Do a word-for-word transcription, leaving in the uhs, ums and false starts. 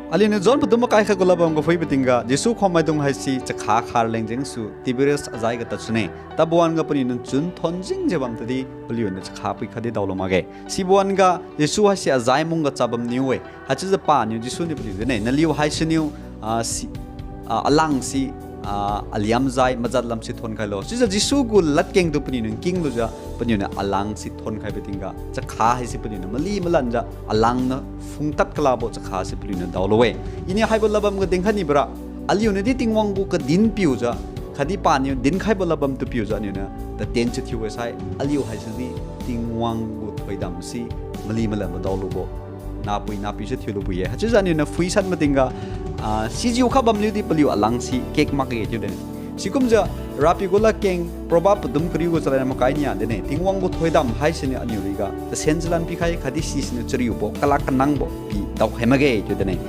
Aliuniu John padum makai khat gu ladbam ga phuibo tingga, Jesu khommaidung haise chakha kharleng jengsu Tiberias azai ga tadsune. Tabuan ga paliuniu chun thonjingjiu bam tadi, paliuniu chakha pui khatdi daolu makge. Sibo wan ga Jesu haise azai mungga chabam niu-e. Haichiujiu paniu Jesu niu paliu dinne, naliu haisiniu, ah, si, ah, alang si, ah, aliam jai majat lam si thonkhailo. Chiujiu Jesu gu ladkeng tu paliuniu nkinglujiu, paliuniu alang si thonkhaibo tingga, chakha haise paliuniu mali malanjiu, alang niu phungtad kalabo chakha se paliuniu daolu-e. Iniu haibo ladbam ga dinkhai nibora, aliuniudi Tingwang gu kadin piujiu, khatdi paniu dinkhaibo ladbam tu piujiu aniuniu tatien chathiu-e sai, aliu haisidi Tingwang gu thoidam si mali malanbo daolubo, napui napiu se thiulubo-e. Haichiujiu aniuniu phuisan matingga, ah, sijiu kha bamliudi paliu alang si kek makge chiu dinne. Sikumjiu, Rapiu gu ladkeng Proverb padum kariu gu chalad makai nia dinne, Tingwang gu thoidam haisiniu aniu riga tasen chalan pikhai khatdi sisiniu chariubo kalak kanangbo pidao khai makge chiu dinne.